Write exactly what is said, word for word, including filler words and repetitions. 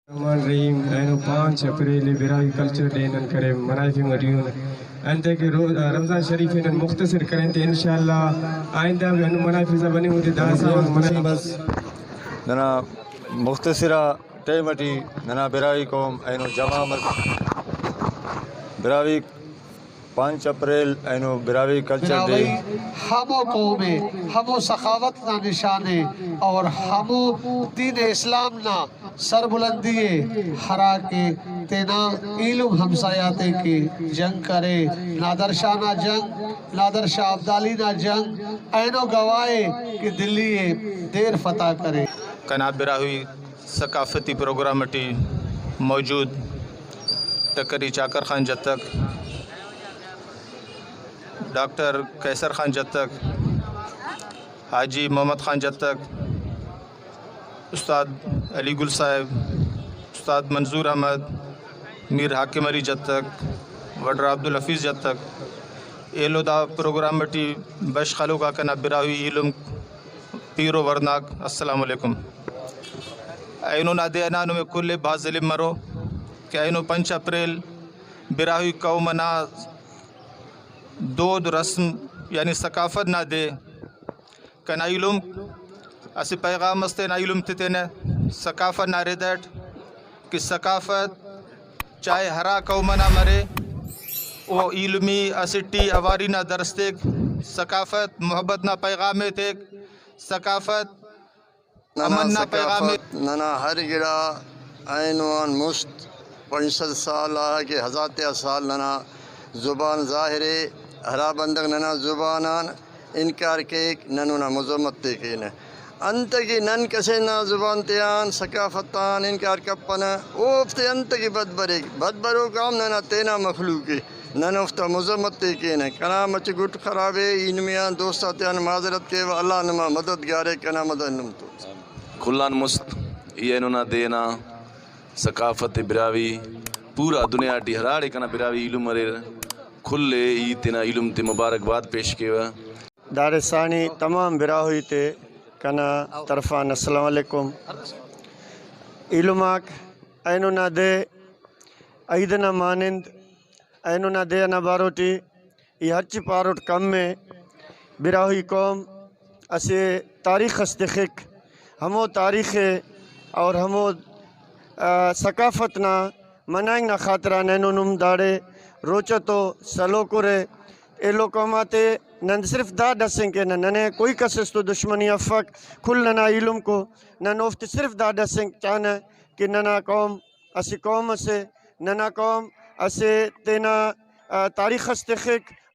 الرحمن الرحیم، اینو پانچ اپریل ءِ براہوئی کلچر ڈے نن کرے منائفنگ اٹی اُن۔ انتئے کہ رو-، رمضان شریف ءِ نن مختصر کرین تے انشاءاللہ آئندہ بھی ہندن منائفنگ بننگ اودے داسہ منائفنگ۔ بس ننا مختصر آ ٹائم اٹی ننا براہوئی قوم اینو جمع مس۔ براہوئی پانچ اپریل اینو براہوئی کلچر ڈے۔ براہوئی ہمو قوم ءِ، ہمو سخاوت نا نشان ءِ اور ہمو دین اسلام نا سربلندی ءِ، ہرا کہ تینا ایلم ہمسایہ آتے کہ جنگ کرے، نادر شاہ نا جنگ، نادر شاہ ابدالی نا جنگ، اینو گواہ ءِ کہ دلی ءِ دیر فتح کرے۔ کنا براہوئی ثقافتی پروگرام اٹی موجود ٹکری چاکر خان جتک، ڈاکٹر قیصر خان جتک، حاجی محمد خان جتک، استاد علی گل صاحب، استاد منظور احمد، میر حاکم علی جتک، وڈرا عبدالحفیظ جتک، ایلو دا پروگرام اٹی بشخ ہلوکا کنا براہوئی ایلم پیرو ورناک، السلام علیکم۔ اینو نا دے ئنا نمے کل ءِ بھاز علم مرو کہ اینو پنچ اپریل براہوئی قوم ئنا دود رسم یعنی ثقافت نا دے۔ کنا ایلم اسہ پیغام اس تینا ایلم تے تینے ثقافت نا رد اٹ کہ ثقافت چاہے ہرا قوم ئنا مرے، او ایلمی اسٹ ٹی اواری نا درس تیک، ثقافت محبت نا پیغام ءِ تیک، ثقافت ننا امن نا پیغام ءِ۔ ثقافت، ننا ہر گڑا اینو آن مست پنچ سد سال آ کہ ہزار تیا سال ننا زبان ظاہر ءِ۔ ہرا بندغ ننا زبان آن انکار کیک، نن اونا مذمت تے کینہ۔ انتئے کہ نن کسے نا زبان تیان، ثقافت آن انکار کپنہ، اوفتے انتئے کہ بد بریک؟ بد بروک ہم ننا تینا مخلوق ءِ، نن اوفتا مذمت تے کینہ۔ کنا مچہ گٹ خراب ءِ، ای نمے آن دوست آتیان معذرت کیوہ، اللہ نما مددگار ءِ، کنا مدد نم تو۔ کل آن مست ای اینو نا دے ئنا ثقافت براہوئی پورا دنیا ٹی ہراڑے کنا براہوئی ایلم اریر، کل ءِ ای تینا ایلم تے مبارکباد پیش کیوہ۔ داڑے ساڑی تمام براہوئی تے کنا طرفان السلام علیکم۔ ایلم آک، اینو نا دے عید ئنا مانند، اینو نا دے ئنا باروٹی ای ہرچی پاروٹ کم ءِ۔ براہوئی قوم اسہ تاریخ اس تخک، ہمو تاریخ ءِ اور ہمو، آ، ثقافت نا منائنگ نا خاطران اینو نم داڑے روچہ تو سلوک ارے۔ ایلو قوم آتے نن صرف دا ڈسنگ کینہ، ننے کوئی کس اس تو دشمنی افک، کل ننا ایلم کو، نن اوفتے صرف دا ڈسنگ چانہ کہ ننا قوم اسہ قوم اسے، ننا قوم اسہ تینا، آ، تاریخ اس تخک،